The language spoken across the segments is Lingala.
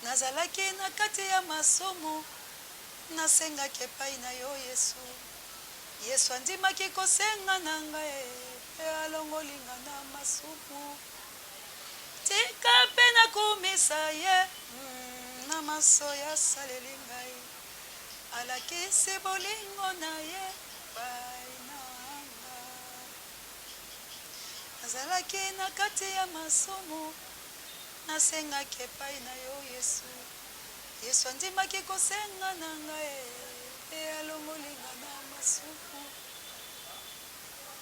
Nazalaki na kati ya masumu, nasengaki epai na yo Yesu. Yesu andimaki kosenga na ngai mpe alongoli nga na masumu. Tika mpe nakumisa ye na manso asaleli ngai. Alakisi bolingo na ye epai na nga. Nazalaki na kati ya masumu, nasengaki epai na yo Yesu. Yesu andimaki kosenga na ngai mpe alongoli nga na masumu.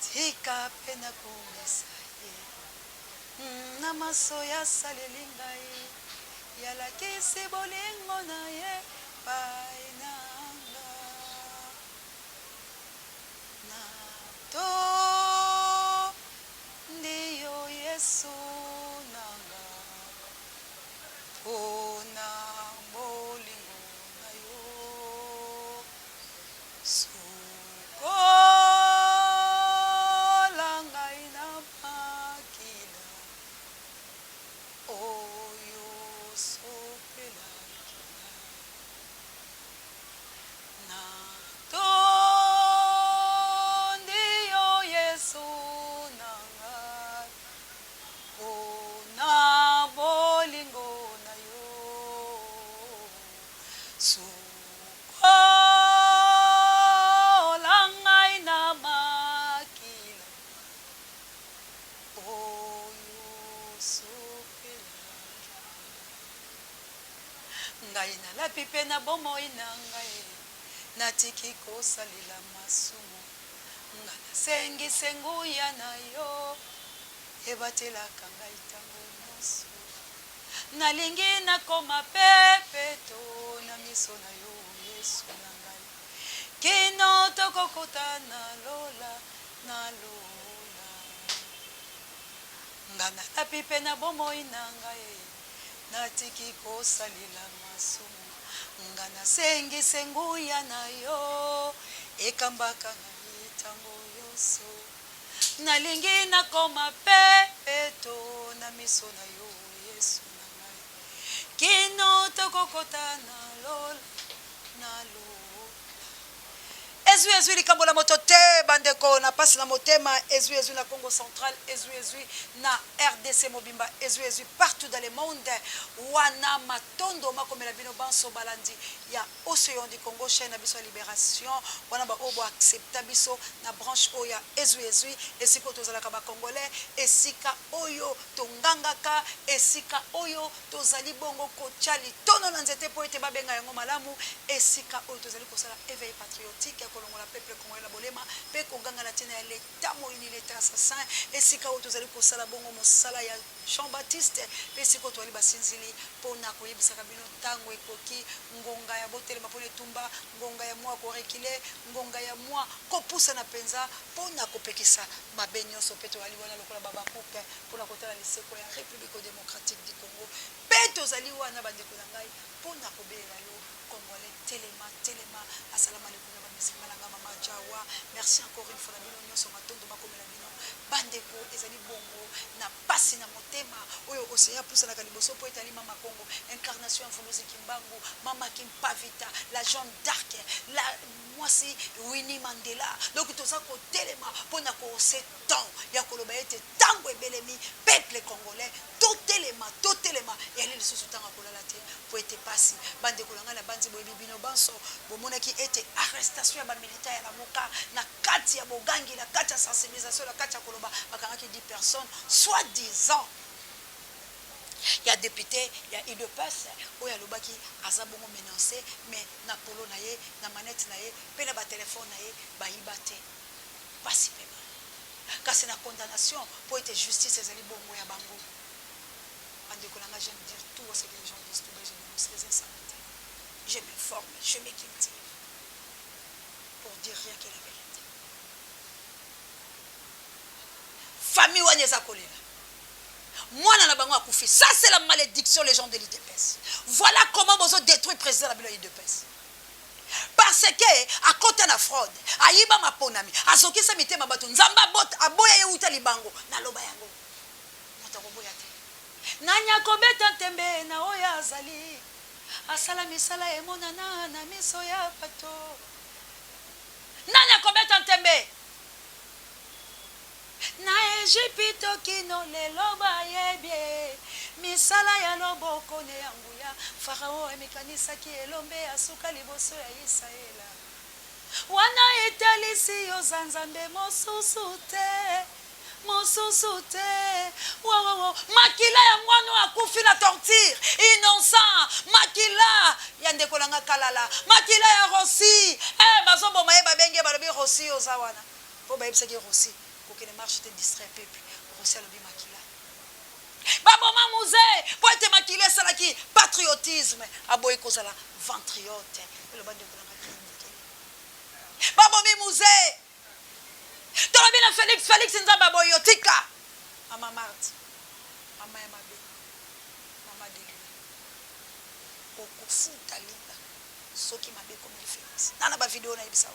Tika mpe nakumisa ye na manso asaleli ngai. Alakisi bolingo na ye epai na nga. Natondi yo Yesu na nga mpo na bolingo na yo. Sukola ngai na makila oyo osopelaki ngai. Natondi yo Yesu na ngai mpo na bolingo na yo. Sukola ngai na makila oyo osopelaki ngai. Ngai nalapi mpe na bomoi na ngai natiki kosalela masumu. Nga nasengi se nguya na yo ebatelaka ngai tango nyonso. Nalingi nakoma pe peto na miso na yo Yesu na ngai kino tokokota na lola, na lola. Nga nalapi pe na bomoi na ngai Natiki kosalela masumu. Nga nasengi se nguya na yo ekambaka ngai tango yonso. Nalingi nakoma pe peto na miso na yo Yesu na ngai kino tokokota na lola, na lola. Ezwi ezwi likambo na moto te bandeko na pasi na motema ezwi ezwi na Congo central ezwi ezwi na rdc mobimba ezwi ezwi partout dans le monde wana matondo makomela bino banso balandi ya Ocean du Congo chaine na biso ya liberation wana ba oyo bo accepta biso na branche oyo ya ezwi ezwi esika oyo tozalaka ba congolais esika oyo tongangaka esika oyo Tozali bongo kotya litono na nzete mpo ete babenga yango malamu, esika oyo tozali kosala eveil patriotique ya kolongola peuple congolais na bolema mpe koganga na ntina ya l'etat moyini, l'etat assassin, esika oyo tozali kosala bongo mosala ya Jean Baptiste mpe esika oyo tozali basinzili mpo na koyebisaka bino ntango ekoki, ngonga ya botelema mpo na etumba, ngonga ya mwa ko reculer, ngonga ya mwa kopusana mpenza mpo na kopekisa mabe nyonso mpe tozali wana lokola ba Habacuc mpo na kotala lisekwa ya Republico Democratique du Congo mpe tozali wana bandeko na ngai mpo na kobelela yo Congolais telema telema asalama alaikum na ba musulman na ngai mama Jawa merci encore une fois na bino nionso matondo makomela bino bandeko ezali bongo na pasi na motema oyo ocean apusanaka liboso mpo etali mama Kongo incarnation ya Mvuluzi Kimbangu mama Kimpavita la Jeanne d'Arc la mwasi Winnie Mandela donc toza kotelema mpo na ko temps ya koloba ete tango ebelemi peuple congolais totelema totelema eyali lisusu tango ya kolala te po ete pasi bandeko na ngai nabanzi boyebi bino banso bomonaki ete arrestation ya ba militants ya lamuka na kati ya bogangi na kati ya sensibilisation na kati ya koloba bakangaki 10 personnes soit disant ya depute ya udps oyo alobaki aza bongo menance mais na polo na ye na manette na ye pe na ba telephone na ye bayiba te. Pasi pe mawa. Kasi na condamnation po ete justice ezali bongo ya bango. Ba ndeko na nga j'aime dire tout ce que les gens disent tout bas je denonce les insanites. Je m'informe, je me cultive pour dire rien que la verite. Famille wana eza kolela. Mwana na bango akufi. Ça c'est la malédiction les gens de l'UDPS. Voilà comment bozo détruire président na bino ya UDPS. Parce que akota na fraude, ayiba maponami, azokisa mitema batu, Nzambe abota, aboya ye wuta libango. Naloba yango. Moto akoboya te. Nani akobeta ntembe na oyo azali? Asala misala emonana na miso ya bato. Nani akobeta ntembe? Na Ejipito kino lelo bayebi ye, misala ya loboko ne ya nguya. Farao amikanisaki elombe ya suka liboso ya Yisraela. Wana etalisi y'oza Nzambe mosusu te, mosusu te, wowowo. Makila ya mwana oyo akufi na torture, innocent, makila ya ndeko na nga Kalala, makila ya Rossy, eh bazoboma ye, babengi ye balobi Rossy yo oza wana. Po bayebisaki Rossy kokende marche te distraire peuple, Rossy alobi makila. Baboma Muze po ete makila esalaki patriotisme, aboyi kozala ventriote, eloba ndeko na nga Ken Bukele. Babomi Muze. Tolobi na Felix, Felix Nzambe aboyi yo, tika. Mama Marthe, mama ya mabe, mama Adeline, okofuta linda soki mabe ekomeli Felix. Na na ba video nayebisa yo.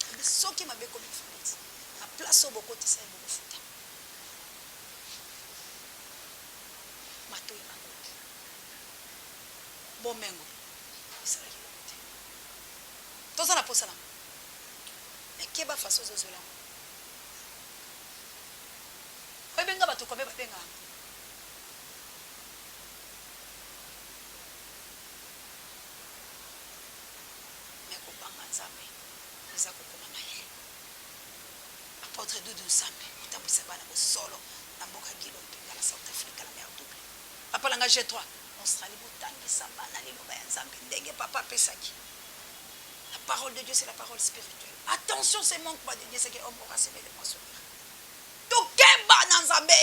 Alobi soki mabe ekomeli Felix, na place oyo bokotisa ye bokofuta. Matoyi makoki. Bomengo esalaki eloko te. Toza na posa nango. Mais keba façon ozo zwela yango. Oyebi nga batu combien ba bengaka nga? Mais kobanga Nzambe eza kokoma mayele. Apotre Doudou Nsambe kotambwisa bana bosolo na mboka Guy Lompinga na South Africa la mère double. Papa na nga G3 Australie botangisa bana liloba ya Nzambe ndenge papa apesaki. La parole de Dieu c'est la parole spirituelle. Attention ce manquement de Dieu c'est que homme aura semé le moissonnera. Tokeba na Nzambe.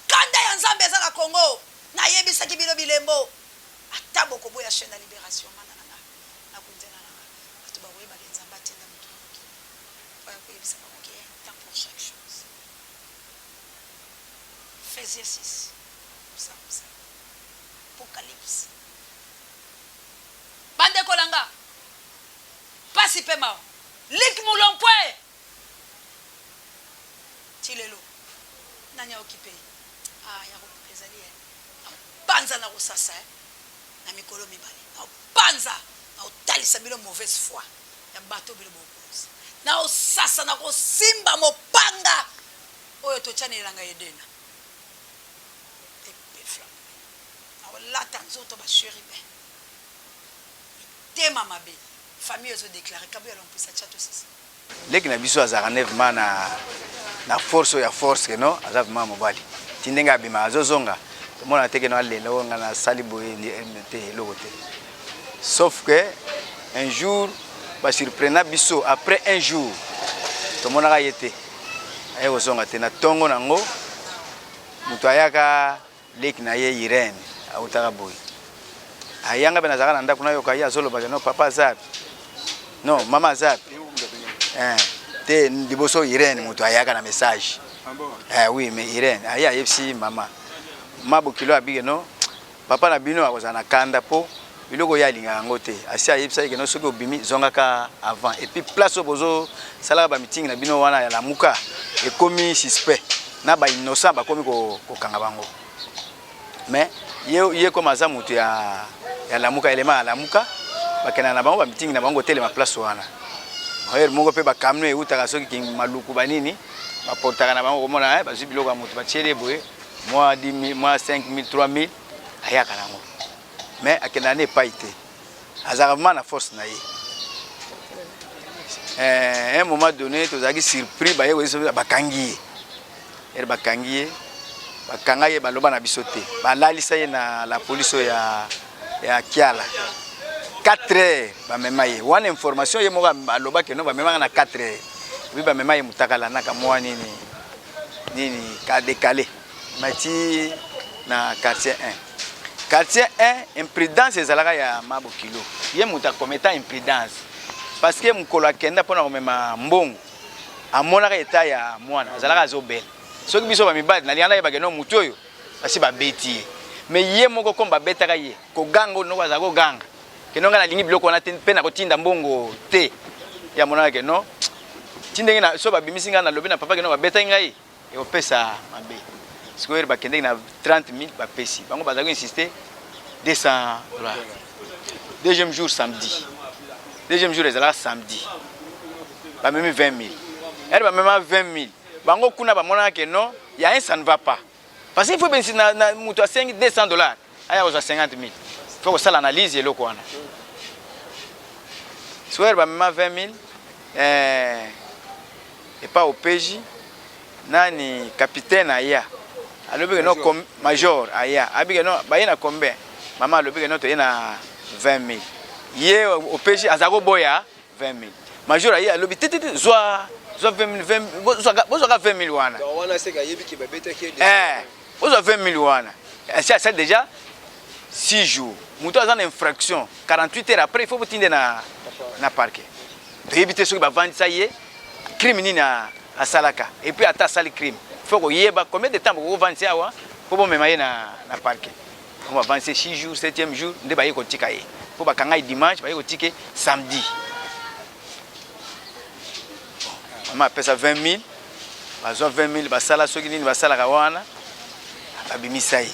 Kanda ya Nzambe eza na Congo. Nayebisaki bino bilembo. Ata bokoboya chaine ya liberation mana na nga na kunzela na nga bato bakoyeba ke Nzambe atinda moto na mokili po aya koyebisa bango ke ya un temps pour chaque chose. Ephésiens 6 mosala mosala Apocalypse. Bandeko na nga pasi pe mawa Luc Mulompwe ti lelo nani a occupe ye ah ya koluka ezali eh na panza na kosasa eh na mikolo mibale na panza na kotalisa bino mauvaise foi ya bato bino bokonzi na osasa na kosimba mopanga oyo totya na elanga Edena epefla na kolata nzoto ba cherubin mitema mabe famille ezo declare kabuya lompwisa tya tosisa. Leki na biso azalaka nde vraiment na na force oyo ya force que non aza vraiment mobali ti ndenge abima azozonga tomona te que non alela oyo nga nasali boye te eloko te sauf que un jour ba surprena biso après un jour tomonaka ye te aye kozonga te na tongo nango moto ayaka Leki na ye Irène awutaka boye aya nga pe nazalaka na ndaku nayoka ye azoloba ke non papa aza wapi non mama aza wapi eh, te liboso Irène moto ayaka na message ah bon? eh, oui mais Irène aye ayebisi mama ma bokilo abike non papa na bino akozala na kanda po biloko ye alingaka yango te asi ayebisaki ke no soki obimi zongaka avant et puis place oyo bozosalaka ba meeting na bino wana ya lamuka ekomi suspect na ba innocent bakomi kokanga bango mais ye, ye comme aza moto ya, ya lamuka elema ya lamuka bakendaka na bango ba meeting na bango kotelema place wana heure moko mpe bacamion eutaka soki maluku banini baportaka na bango komona eh, bazwi biloko ya moto batieli ye boye mwa 10 000 mwa 5 000 3 000 ayaka nango mais akendaka nde epai te azalaka vraiment na force na ye eh, un moment donné tozalaki surpris baye koyebisa bakangi ye ere bakangi ye bakanga ye baloba na biso te balalisa ye na la police oyo ya, ya kiala 4 heures bamema ye wana information ye moko aloba keno bamemaka na 4 heures epuis bamema ye mutakala na kamwa nini nini kadekale mati na quartier 1 Quartier 1 imprudence ezalaka ya ma bokilo ye moto akometa imprudence parce que mokolo akenda mpona komema mbongo amonaka eta ya mwana azalaka azobela soki biso bamibali nalinga nayebake no motu oyo basi babeti ye me ye moko comme babetaka ye koganga oyo noko azala koganga keno ngai nalingi biloko wana te mpe nakotinda mbongo te ye amonaka keno ti ndenge so babimisi ngai nalobi na papa keno babetaki ngai Ekopesa mabe. Sikoyo heure bakendeki na 30 000 bapesi bango bazalaki ko insister 200 dollars. Deuxième jour samedi, deuxième jour ezalaka samedi, bamemi 20 000. Ere bamema 20 000, bango kuna bamonaka ke non, ya un, ça ne va pas, parce que il faut bensi na, na moto asengi 200 $ aya kozwa 50 000, faut kosala analyse eloko wana. Soir bamema 20 000, epa OPJ nani, capitaine aya, alobi ke non, major aya, abi ke non, baye na combien? Mama alobi ke non, toye na 20 000. Ye OPJ aza koboya 20 000. Major aye, alobi te, te, te, zwa, zwa 20 000, bozwaka 20 000 wana. Wana seka ayebi ke babetaki. Bozwa 20 000 wana. Asi asali déjà 6 jours, moto aza na infraction, 48 heures après il faut botinde na parquet. Toyebi te soki bavandisa ye crime nini asalaka. Et puis ata asali crime, faut koyeba combien de temps bokokovandisa awa mpo bomema ye na parquet. Donc bavandisa 6 jours, 7e jour nde baye kotika ye, mpo bakanga ye dimanche, baye kotika ye samedi. Mama apesa 20 000, bazwa 20 000, basala soki nini basalaka wana, babimisa ye.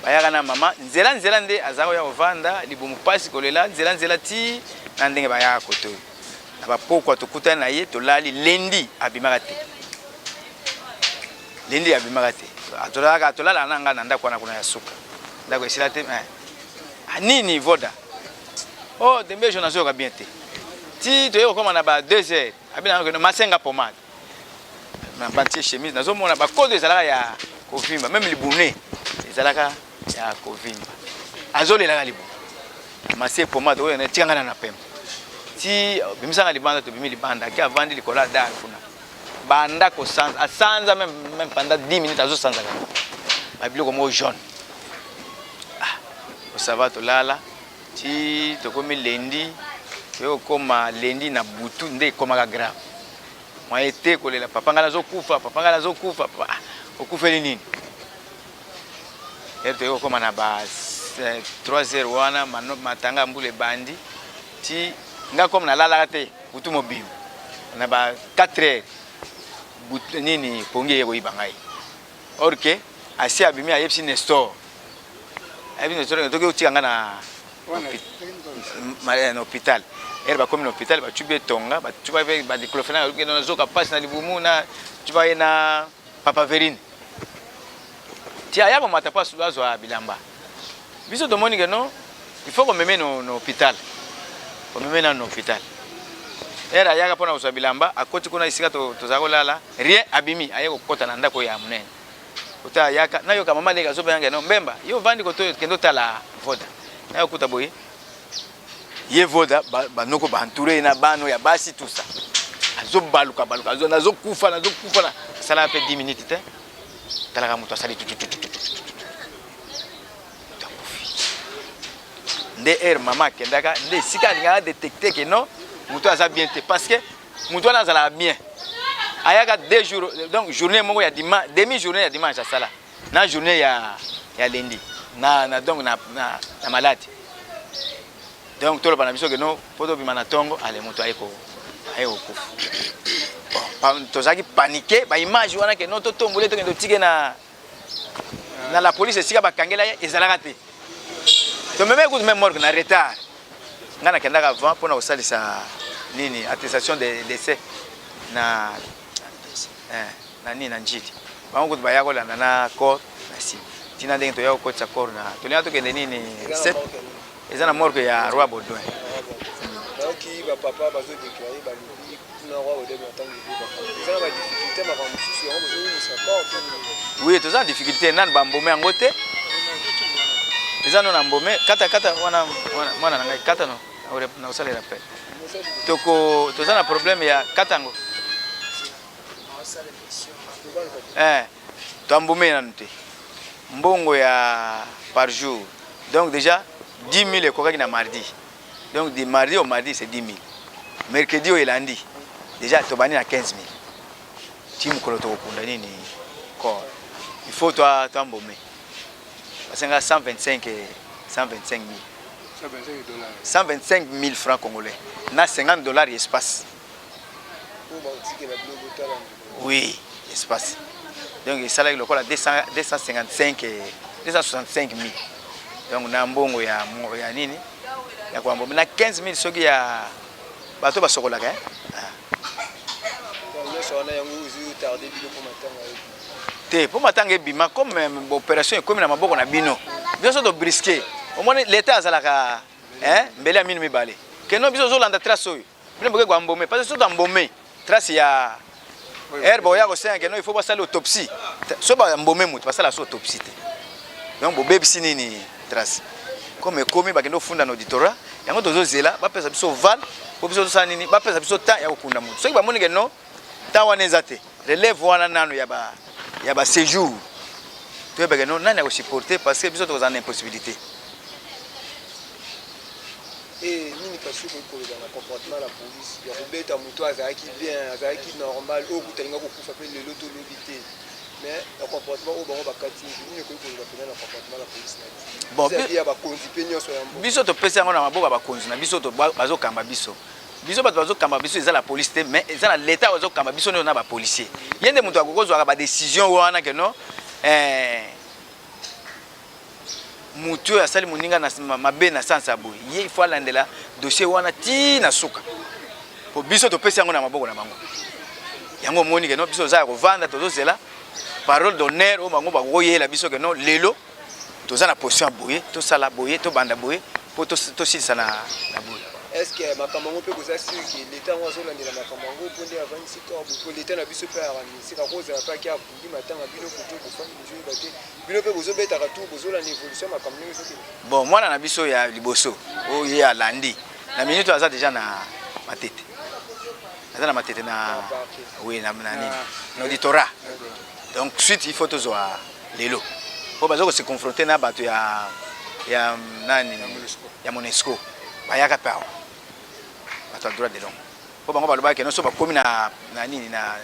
Bayaka na mama nzela nzela, nde azalaka koya kovanda, libumu mpasi, kolela nzela nzela, ti na ndenge bayaka kote oyo na bapokwa. Tokutani na ye, tolali. Lundi abimaka te, lundi abimaka te. Tolalaka, tolalaka na nga na ndako wana kuna ya suka, ndako esila te. Nini voda oh, dembejo nazoyoka bien te. Ti toye kokóma na ba 2 heures, abi na masenga pomade na batie chemise, nazomona bakodo ezalaka ya kovimba, même libune ezalaka ya kovimba, azolelaka libumu. Masie pomade oyo, tika ngai na pemba ti bimisanga libanda. Tobimi libanda, ake avandi likolo ya dare kuna, banda kosanza, asanza même pendant 10 minutes, azosanza kaka babiloko moko jaune. Ah, osava, tolala ti tokomi lundi. Toye kokóma lundi na butu nde ekomaka grave, moye te kolela: "Papa, ngai nazokufa, papa, ngai nazokufa." Papa, okufeli nini? Ere toye kokóma na ba 3 heures wana, matanga ya mbula ebandi. Ti nga komi nalalaka te butu mobimba, na ba 4 heures butu, nini, pongi eye koyiba ngai. Or ke asi abimi, ayebisi Nestor, ayebisi Nestor toki otika ngai na hôpital. Ere bakomi na hôpital, bacubi etonga, bacuba badiclofenac, nazoka mpasi na libumu, na cuba ye na papaverine. Ti aya komata mpo azwa bilamba, biso tomoni ke non, il faut komeme no hôpital, komeme nano na hôpital. Ere ayaka mpona kozwa bilamba, akoti kuna esika tozala kolala, rien. Abimi, aye kokɔta na ndako ya monene. Ota ayaka, nayoka mama leka azobenga: "No Mbemba, yo ovandi koto, kende otala voda." Nayokuta boye ye voda, banoko baentouré ye na bano ya basi, tout ça, azobaluka baluka, nazokufa, nazokufa. Asalaka mpe 10 minutes te, talaka moto asali tututututu, moto akufi. Nde ere mama akendaka nde esika alingaka détecter ke non, moto aza bien te, parce que moto wana azalaka bien. Ayaka 2 jours, donc journée moko ya dimanche, demi journée ya dimanche asala na journée ya lundi na donc na maladi. Donc toloba na biso ke no, mpo tobima na ntongo, ale moto aye kokufa. Bon, tozalaki paniqué, baimage wana ke no, totomboli, tokende totike na la police esika bakangela ye, ezalaka te. Tomeme kutu même morgue na retard. Ngai nakendaka avant mpona kosalisa nini, attestation de décès na nini, na Njili. Bango kutu baya kolanda na corps na nsima. Ntina ndenge toya kokotisa corps na tolinga tokende nini, eza na morgue ya Roi Baudouin. Nayoki bapapa bazodéclarer, balobi kuna Roi Baudouin na ntango eza na badifficulté, makambo mosusu yango bozowimisa corps. Oui, toza na difficulté nanu, bambome yango te, eza no na mbome. Kata, kata wana, mwana na ngai, kata no na kosalela pe toko. Toza na problème ya kata yango, twambome nanu te. Mbongo ya par jour, donc déjà 10 000 ekokaki na mardi, donc du mardi au mardi c'est 10 000. Mercredi oyo elandi déjà tobandi na 15 000. Ti mokolo tokokunda nini, corps, il faut twambome, basenga 125, 125 000, 125 000 francs congolais na 50 $ espace. Oui, espace. Donc esalaki lokola 255, 265 000. Donc na mbongo ya ya nini ya koambome na 15000 soki ya bato basokolaka eh? Ah. Nyonso wana yango ezo tarde bino mpo matanga ebima te? Mpo matanga ebima, comme opération ekomi na maboko na bino, biso to brusque. Omoni, l'État azalaka eh, mbele ya mino mibale. Keno biso ozolanda trace oyo, bino boke koambome, parce que soki ambome trace ya ere boya kosenga keno il faut basala autopsie. So bambome moto, basala so autopsie te. Donc bobebisi nini trace. Comme ekomi, bakende ofunda na auditorat. Yango tozozela bapesa biso val po biso tosala nini, bapesa biso temps ya kokunda moto. Soki bamoni ke non, temps wana eza te, relève wana nano ya ba séjour, toyebake no nani akosupporte, parce que biso tokozala na impossibilité. E nini kasi okoki koloba na comportement ya police ya kobeta moto azalaki bien, azalaki normal, oyo kuta alinga kokufa mpe lelo tolobi te, mais na comportement oyo bango bakati, nini okoki koloba mpenza na comportement ya police na Bon, biso ya bakonzi mpe nyonso ya mboka? Biso topesi yango na maboko ya bakonzi na biso bazokamba biso. Biso bato bazokamba biso eza la police te, mais eza na l'État. Bazokamba biso nde na bapolicier. Ye nde moto akokozwaka badécision wana ke non, motu oyo asali moninga na mabe na sansa ya boye, ye il faut alandela dossier wana ti na suka. Po biso topesi yango na maboko na bango. Yango omoni ke non, biso toza ya kovanda, tozozela parole d'honneur oyo bango bakoyela biso ke non, lelo toza na position ya boye, tosala boye, tobanda boye mpo tosilisa na boye. Est ce que makambo yango mpe koza sûr ke l'État yango azolandela makambo yango, mpo nde avandisi corps, mpo l'État na biso mpe ayaka misika kozala mpe ake akundi matanga, bino koto bofandi, bozoyeba te, bino mpe bozobetaka tour, bozolanda évolution ya makambo ndenge ezokende? Bon, mwana na biso ya liboso oyo ye alandi na minute oyo aza déjà na Matete, aza na Matete na oui, na nini, na auditorat. Donc suite il faut tozwa lelo, mpo baza kose confronter na bato ya nani, ya Monusco. Bayaka mpe awa, bato ya droit de l'homme, mpo bango balobaki no so bakomi na nini, na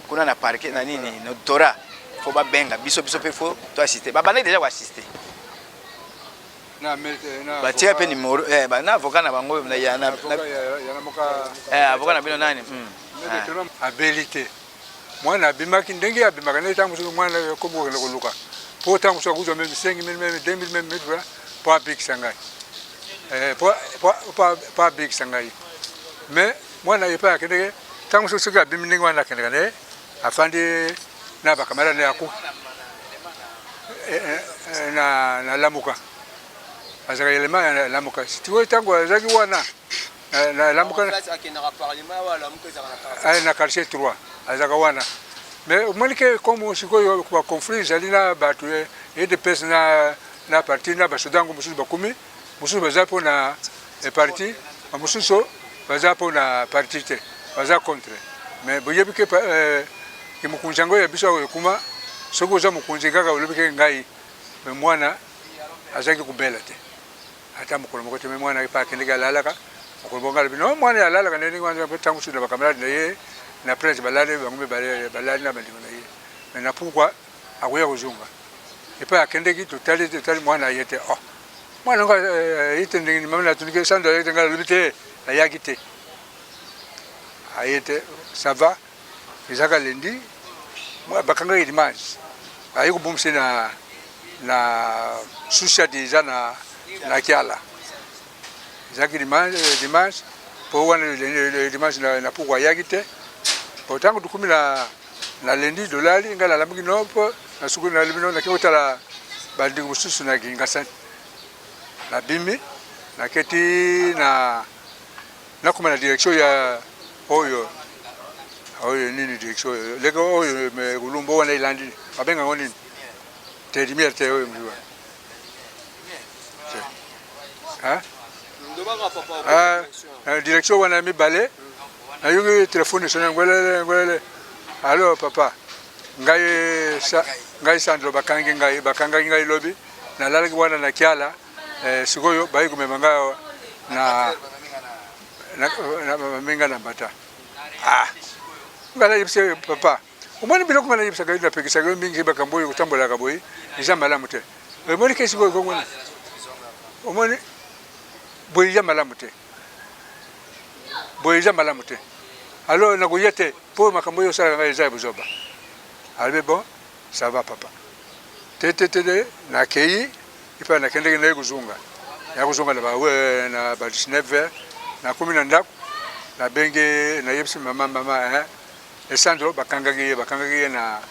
kuna na parquet, na nini, na auditorat, faut babenga biso. Biso mpe faut toassiste. Babandaki déjà koassiste, batia mpe numéro na avocat na bango, avocat na bino nani? Abeli te. Mwana abimaki ndenge abimaka nde ntango mosusu mwana komi kokende koluka, mpo ntango mosusu akuzwa même 5000, même 2000, même 1000 mpo abikisa ngai, mpo abikisa ngai. Mais mwana epai akendeke, ntango mosusu soki abimi ndenge wana, akendeka na ye, afandi na bacamarade na ye na Lamuka. Azalaka elema ya Lamuka. Sikoyo ntango azalaki wana na Lamuka, na quartier 3, azalaka wana. Mais omoni ke comme sikoyo baconflit ezali na bato UDPS na parti na basoda yango, mosusu bakomi, mosusu baza mpo na parti, bamosusu baza mpo na parti te, baza contre. Mais boyebi ke ke mokonzi yango ya biso awa ekuma, soki oza mokonzi kaka olobi ke ngai. Mais mwana azalaki kobela te ata mokolo moko te. Mais mwana epa akendeki, alalaka mokolo moko, alobi no, mwana alalaka ndenge wana. Ntango mosusu na bacamarade na ye na prince balali, bango mibale balali na bandeko na ye. Mais na pourquoi akoya kozonga epai akendeki, totali, totali, mwana aye te. Oh, mwana yango aye te ndenge nini? Mama natuniki sando, aye te. Ngai alobi te, ayaki te, aye te. Ça va, ezaka lundi bakangaki, dimanche aye kobomisa na susiati eza na Kiala. Ezalaki dimanche, mpo wana dimanche na pokwa ayaki te. Po ntango tokomi na lundi, dolali, ngai nalamuki no mpo nasuki, nalobi no, nake kotala bandeko mosusu na Kingasani. Nabimi, naketi na nakoma na direction ya oyo nini, direction oyo leke oyo kolumbo wana elandi, babengango nini te, lumière te, oyo mosusu te. Direction wana ya mibale, nayoki telefone esoni, ngwelele ngwelele. Allo papa, ngai Sandro, bakangi ngai, bakangaki ngai lobi, nalalaki wana na Kiala. Sikoyo bayi komema ngai awa na bamenga na mbata. Ah, ngai nayebisa papa, omoni biloko nga nayebisaka yo, napekisaka yo mingi, makambo oyo kotambolaka boye eza malamu te. Omoni ke sikoyo kongona, omoni boye eza malamu te, boye eza malamu te. Alors nakoya te, mpo makambo oyo osalaka ngai eza ya bozoba. Alobi bon, ça va papa. Te te te te, nakei. Epai nakendeki naye kozonga, ya kozonga na ba na ba 19 heures, nakomi na ndako, nabengi, nayebisi mama, mama eh, Esandro bakangaki ye, bakangaki ye na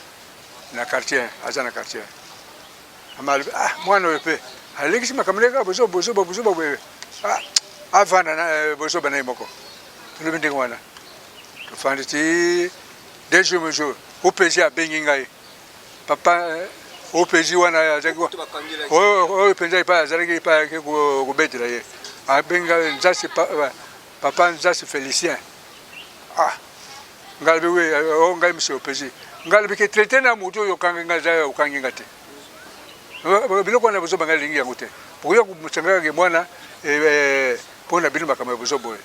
na quartier, aza na quartier. Mama alobi ah, mwana oyo mpe alekisi makambo ndenge kaka bozoba bozoba bozoba boye, ah, avanda na eh, bozoba na ye moko. Tolobi ndenge wana, tofandi ti deux jours jour, OPG abengi ngai Papa OPJ wana azalaki oyo mpenza epai azalaki epai ayaki kobetela ye abenga nzasi papa nzasi Felicien ah ngai alobi we o oh, ngai monsieur OPJ ngai alobi ke traite na moto oyo okangi ngai eza okangi ngai te biloko wana bozoba ngai elingi yango te bokoya kosangaka ke mwana mpo na bino makambo ya bozoba oyo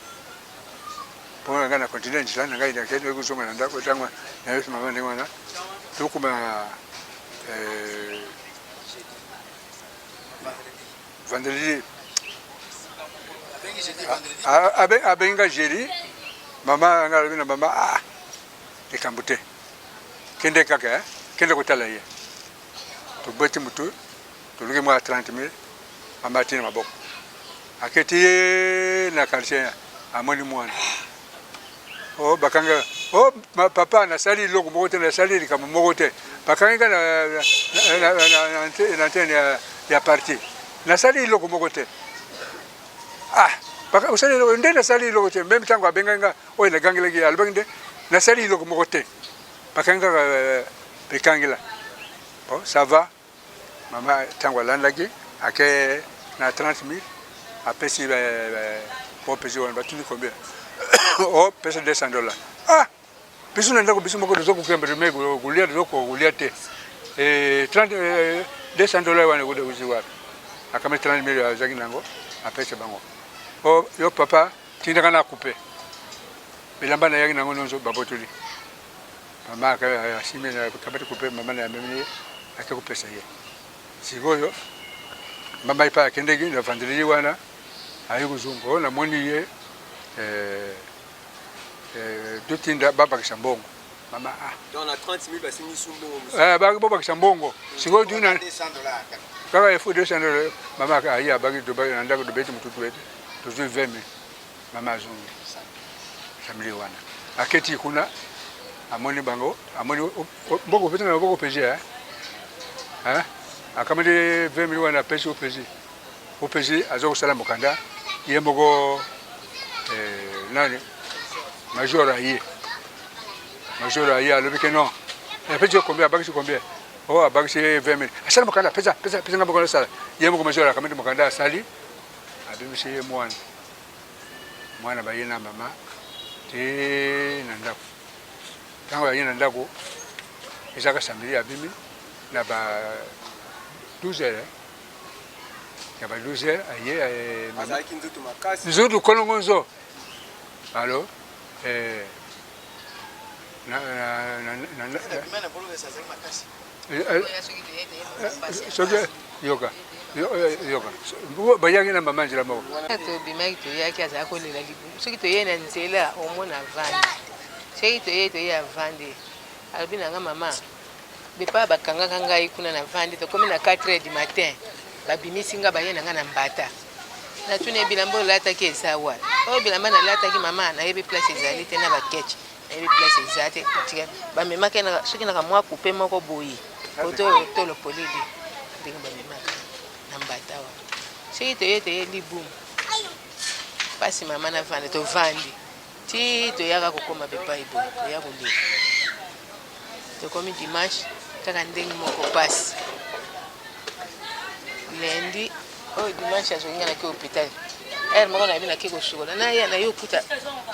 mpo na ngai na continue nzela na ngai nakende kozonga na ndako ntango nayebisi mama ndenge wana tokoma eh, vendredi abengi nga jeudi mama nga alobi na mama ah likambo te kende kaka eh? kende kotala ye tobeti motu toluki mwa 30 mille mama atina maboko aketi ye na quartier amoni mwana o oh, bakanga o oh, papa nasali eloko moko te nasali likambo moko te bakangi nga na antenne ya parti nasali eloko moko te ah osali eloko nde nasali eloko te meme ntango abengaki nga oyo nagangelaki alobaki nde nasali eloko moko te bakangi kaka bekangela bon ça va Mama tango alandaki ake na 30 mille apesi opesi wana batuni combien o pesa 200 dollars ah biso na ndako biso moko toza kokemba tome kolia toza kolia te 30 200 dollars wana ekuta kuzi wapi akamati 30 mille azalaki nango apesa bango o yo papa tindaka na coupe bilamba nayaki nango nyonso babotoli Mama asimbi na kabati coupe mama na amemeli ye ake kopesa ye sikoyo mama epai akendeki na vendredi wana aye kozonga oyo namoni ye eh, eh, totinda babakisa mbongo mama ah. Donc na 30 000 basengi su mbongo mosusu. Eh, bobakisa mbongo sikoyo tuna kaka efo 200 dollars mama aye abaki na ndako tobeti motutu ete tozwi 20 000 Mama azongi samedi wana aketi kuna amoni bango amoni mbongo opesi na maboko opesi eh? Eh? Akamati 20 mille wana apesi opesi opesi aza kosala mokanda ye moko eh, nani major aye major aye alobi ke non apesi yo combien abakisi combien oh abakisi 20 mille asala mokanda pesa pesa pesa nga mokanda asala ye moko major akamati mokanda asali abimisi ye mwana Mwana baye na mama te na ndako. Ntango baye na ndako ezaka samedi abimi na ba 12 heures ya ba 12 heures aye eh, azalaki nzoto makasi nzoto kolongo nzo alo eh, na, na, na, na, na, eh, eh, soki yoka yoka bayaki na mama nzela moko tobimaki toyaki azala kolela libumu soki toye na nzela omona avandi soki toye toye avandi alobi na nga mama bepa bakangaka ngai kuna na vandi tokomi na 4 heures du matin babimisi nga baye na nga na mbata natuni bilamba olataki eza wapi oyo bilamba nalataki mama nayebi place ezali te na baketch nayebi place eza te tika bamemaki soki na kamwa coupe moko boye koto tolo polele ndenge bamemaka na mbata wana soki toye toye libumu mpasi mama na vanda tovandi ti toyaka kokoma bepai boye toya koleka tokomi dimanche kaka ndenge moko mpasi lundi oyo dimanche azongi nga nake hôpital heure moko nayebi nake kosukola naya naye okuta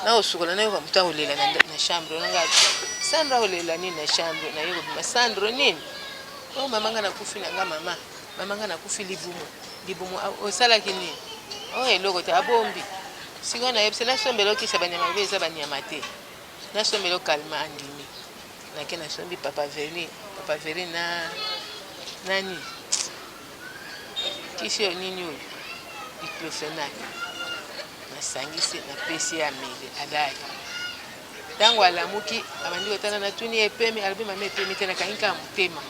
nakosukola nayoka moto akolela na chambre na ngai sandro akolela nini na chambre naye kobima sandro nini oyo oh, mama nga nakufi na nga mama mama nga nakufi libumu libumu osalaki nini oyo oh, eloko te abombi sikoyo nayebisa nasombela okisa banyama mabe eza banyama te nasombela okalma andimi nake nasombi papa veri papa veri na nani Kisi oyo nini oyo? Diclofenac. Nasangisi napesi ye ameli alali. Ntango alamuki abandi kotala natuni ye epemi alobi mama epemi te nakangi kaka motema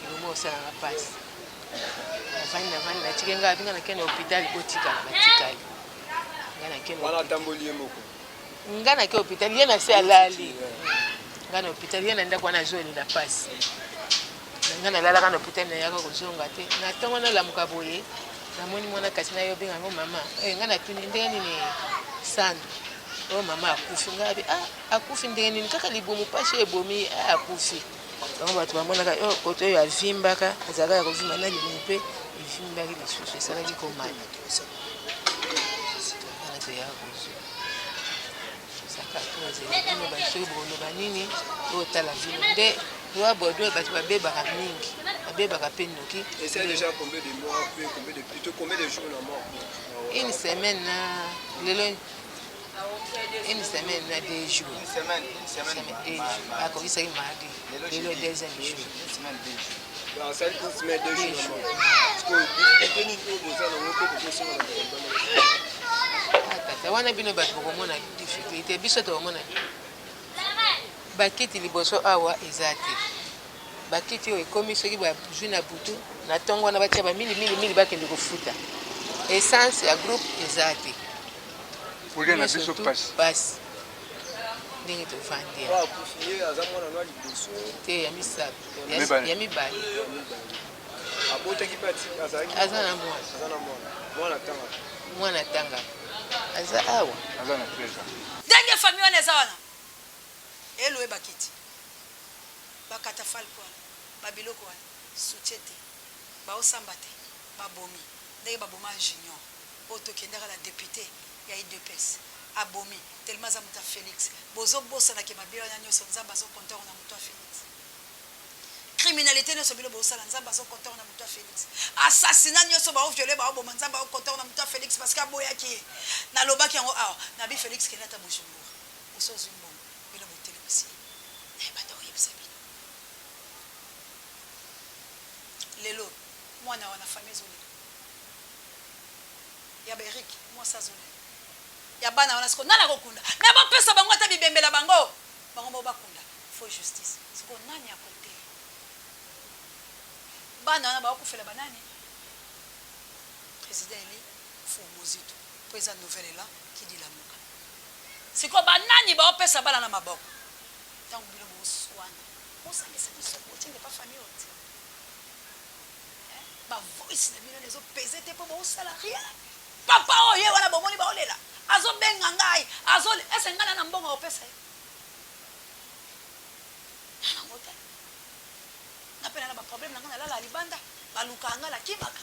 ekomi kosalanga mpasi. Navandi navandi natiki ngai abi ngai nakende hôpital botikala batikali ngai nakende Wana atamboli ye moko. Ngai nake hôpital ye na se alali ngai na hôpital ye na ndako wana azolela pasi ngai nalalaka na hôpital nayaka kozonga te na ntongo nalamuka boye namoni mwana kasi naye obenga yango mama eh, ngai natuni ndenge nini sando oyo oh, mama akufi ngai abi ah akufi ndenge nini kaka libumu pasi ebomi ah, akufi Bango bato bamonaka oyo oh, kote oyo avimbaka azalaka ya kovimba na libumu mpe evimbaki lisusu esalaki komata wana toyaka kozwa saka tozela bino basoki bokoloba nini totala bino nde roi Baudouin bato babebaka mingi babebaka mpe noki. Une semaine na lelo Une semaine na deux jours. Une semaine, une semaine, deux jours. Akokisaki mardi. Lelo deuxième jour. Une semaine, deux jours. Asali une semaine, deux jours. Sikoyo difficulté nini oyo boza nango mpe bokosenga na mokonzi? Ah, tata wana bino bato bokomona difficulté, biso tokomona bakiti liboso awa eza te. Bakiti oyo ekomi soki bazwi na butu na ntongo wana batia ba mili mili mili bakende kofuta essence ya groupe eza te. Kolia na biso pasi. Pasi ndenge tovandi awa. Akufi ye aza mwana no liboso te ya misato ya mibale. Abotaki mpe azalaki aza na mwana aza na mwana mwana atangaka mwana atangaka aza awa aza na 13 ans. Ndenge famille wana eza wana eloue bakiti Ba catafalque wana ba biloko wana soutien te bao samba te ba bomi ndenge ba boma junior oyo to kendaka na depute ya udps abomi tellement aza moto ya Felix bozo bosana ke mabe wana nioso nzambe azo compter na moto ya Felix criminalite nioso bino bozo sala nzambe azo compter na moto ya Felix assassinat nioso bao violer bao boma nzambe azo compter na moto ya Felix parce que aboyaki ye na lobaki yango awa na bi Felix kende ata Bujumbura osi ozui mbongo bino botelemisi ye Naye banda koyebisa bino lelo mwana wana famille ezolela ya ba Eric mwasi azolela ya bana wana sikoyo nani akokunda me bopesa bango ata bibembe na bango bango moko bakunda faut justice sikoyo nani akoteya bana wana bakokufela banani president eli fou mozito po eza nouvelle elan qui dit lamuka Sikoyo ba nani bao pesa bana na maboko tango bino bo suana bosangisa biso botinda epa famille oyo te eh ba voice na bino ezo pese te po bo sala rien papa oyo ye wana bomoni bao lela azo benga ngai azo ese ngai na na mbongo opesa ye na nango te nga pe na na ba problème na ngai nalala libanda balukaka ngai nakimaka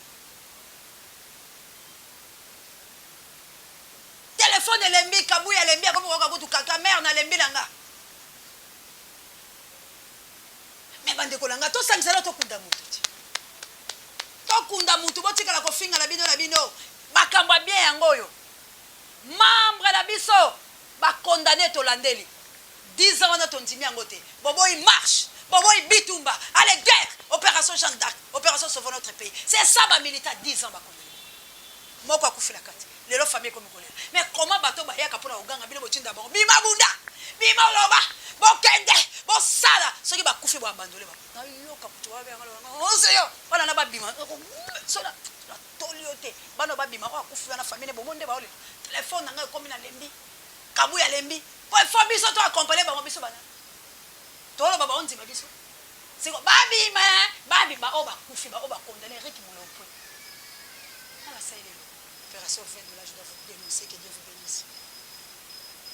Telephone elembi kabuya alembi akomi koyoka kutu kaka mère nalembi na nga mais bandeko na nga tosangisa na tokunda mutu ti tokunda mutu botikala kofinga na bino na bino makambo ya bien yango oyo membre na biso bakondane tolandeli 10 ans wana tondimi yango te boboyi marche boboyi bitumba allez guerre opération Jeanne d'Arc opération sauvons notre pays c'est ça ba militaires 10 ans bakondane Moko akufi na kati. Lelo famille ekomi kolela. Mais comment bato bayaka pona koganga bino botinda bango bima bunda! Bima oloba! Bokende! Bosala! Soki bakufi bo abandonner bango. Nayoka mutu wana abenga nga ose yo! Bana na babima so na toli yo te. Bana babima oyo akufi wana famille ne bomoni nde baolela. Telephone na nga ekomi na lembi. Kabuya alembi. Po il faut biso to accompagner bango biso bana. Toloba baondima biso. Siko babima eh, babima oyo bakufi ba oyo ba condamne Eric Mulopwe. Nga nasali lelo operation 20 dollars je dois vous denoncer que Dieu vous benisse.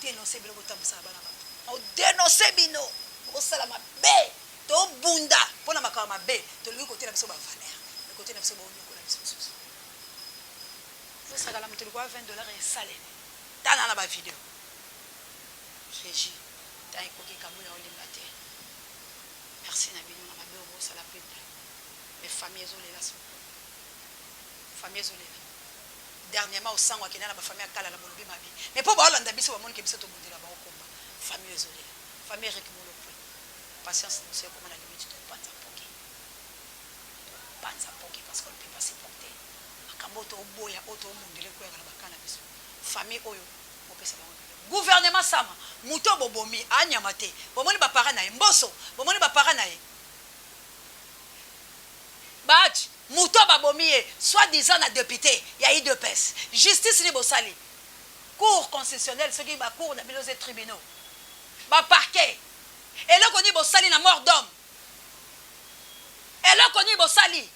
Denoncer bino botambusaka bana bato. Nao denoncer bino bokosala mabe tobunda mpo na makambo mabe tolingi kotela biso ba valeur mais kote na biso bonyokola biso lisusu. Bosakala moto likoya 20 dollars esalemi tala na ba video. Regie temps ekoki kabuya olinga te. Merci na bino na mabe oyo bosala peuple mais famille ezo lela sikoyo famille ezo lela dernièrement osango akenda na ba famille ya kalala bolobi mabe mais po baolanda biso bamoni ke biso tobundela bango combat famille ezo lela famille Eric Mulopwe patience na biso ekoma na limite topanza mpoke topanza mpoke parce qu'on ne peut pas supporter makambo oyo toboya oyo tobundela ekweyaka na baka na biso famille oyo Bopesa bango biloko. Gouvernement sama mutu oyo bobomi a nyama te bomoni ba parents naye mboso bomoni ba parents naye bahati. Moto oyo babomi ye soit disant na depute ya udps justice nini bosali? Cour constitutionnelle soki ba cour na bino ze tribunaux ba parquet eloko nini bosali na mort d'homme? Eloko nini bosali?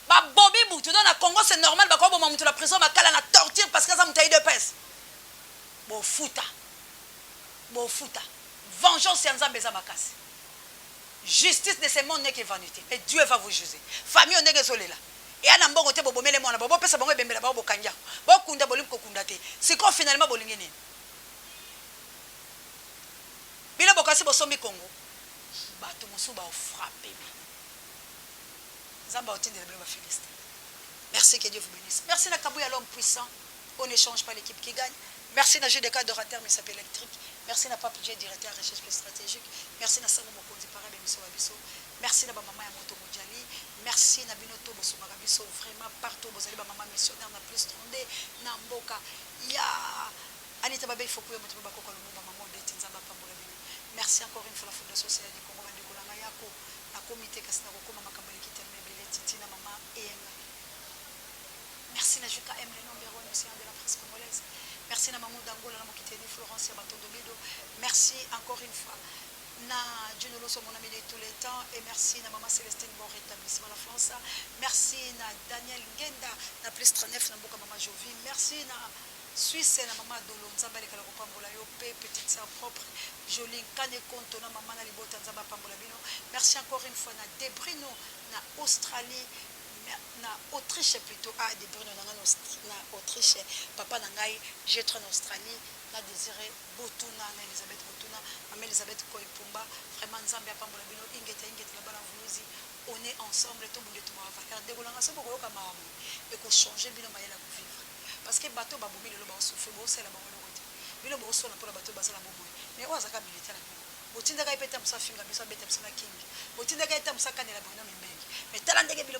Ba bomi mutu donc na Congo c'est normal bako boma mutu na prison makala na torture parce que aza mutu ya udps? Bofuta bofuta vengeance ya Nzambe eza makasi. Justice de ce monde n'est que vanite mais Dieu va vous juger famille oyo ndenge ezo lela eya na mbongo te bobomeli mwana bo bopesa bango ebembe na bango bokangi yango bokunda bolingi kokunda te sikoyo finalement bolingi nini bino bokasi bosombi Congo bato mosusu bao frappe bino Nzambe aotindela bino ba philistins merci que Dieu vous benisse merci na Kabuya l'homme puissant On ne change pas l'equipe qui gagne. Merci na JDK adorateur misapi electrique. Merci na Pape J directeur ya recherche pe strategique. Merci na Sango Mokonzi para ba emission ba biso. Merci na ba mama ya moto mojali. Merci na bino to bosungaka biso vraiment partout bozali ba mama missionnaire na plus 32 na mboka ya Anita Babey Fokuya moto pe bakoko Lumumba mama Odette Nzambe apambola bino. Merci encore une fois la Fondation Océan du Congo bandeko na ngai yako nakomi te kasi nakokoma makambo eleki tellement ebele titi na mama Eyenga. Merci na JKM le number one océan de la presse congolaise. Merci na Mamou Dangola na Mokiteni Florence ya Matondo Mido. Merci encore une fois na Juno Loso mon ami de tous les temps et merci na maman Célestine bon rétablissement la France. Merci na Daniel Ngenda na plus 39 na mboka maman Jovi. Merci na Suisse na maman Dolo Nzambe alekala kopambola yo pe petite sœur propre Jolie Nkane Konto na maman na libota Nzambe apambola bino. Merci encore une fois na Debrino na Australie na Autriche plutot ah de Bruno na nga na Autriche papa na ngai Jetro na Australie na Desire Botuna na Elisabeth Botuna mama Elisabeth Koy Pumba vraiment Nzambe apambola bino ingeta ingeta na bana Mvuluzi on est ensemble tobunda etumba ba valeur ndeko na nga soki bokoyoka mawa boye eko changer bino mayele ya ko vivre parce que bato babomi lelo bao souffrir bosalela bango eloko te bino bosona mpona bato baza na bomoi mais oyo azaka militaire na bino Botindaka ye pe ta mosusu afinga biso abeta biso na king botindaka ye ta mosusu akanela Bruno Mimbengi mais tala ndenge bino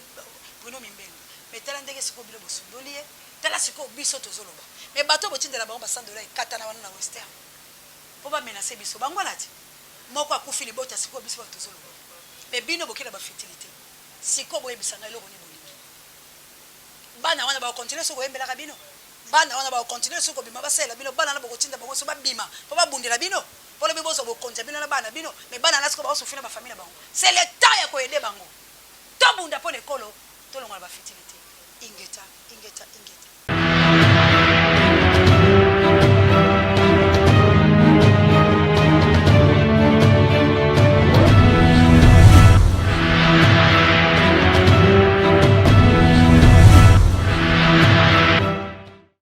Bruno Mimbenga mais tala ndenge sikoyo bino bosundoli ye tala sikoyo biso tozoloba mais bato oyo botindela bango ba 100 dollars ekatana wana na western po ba menacer biso bango wana ti moko akufi libota sikoyo biso bato tozoloba mais bino bokela ba futilite sikoyo boyebisa ngai eloko nini bolingi bana wana bako continuer soki koyembelaka bino bana wana bako continuer soki kobima basalela bino bana wana bokotinda bango so babima po babundela bino Po lobi bozwa bokonzi ya bino na bana na bino mais bana wana sikoyo bao souffrir na ba famille na bango c'est le temps ya ko aider bango tobunda pona ekolo tolongola ba futilite ingeta ingeta ingeta.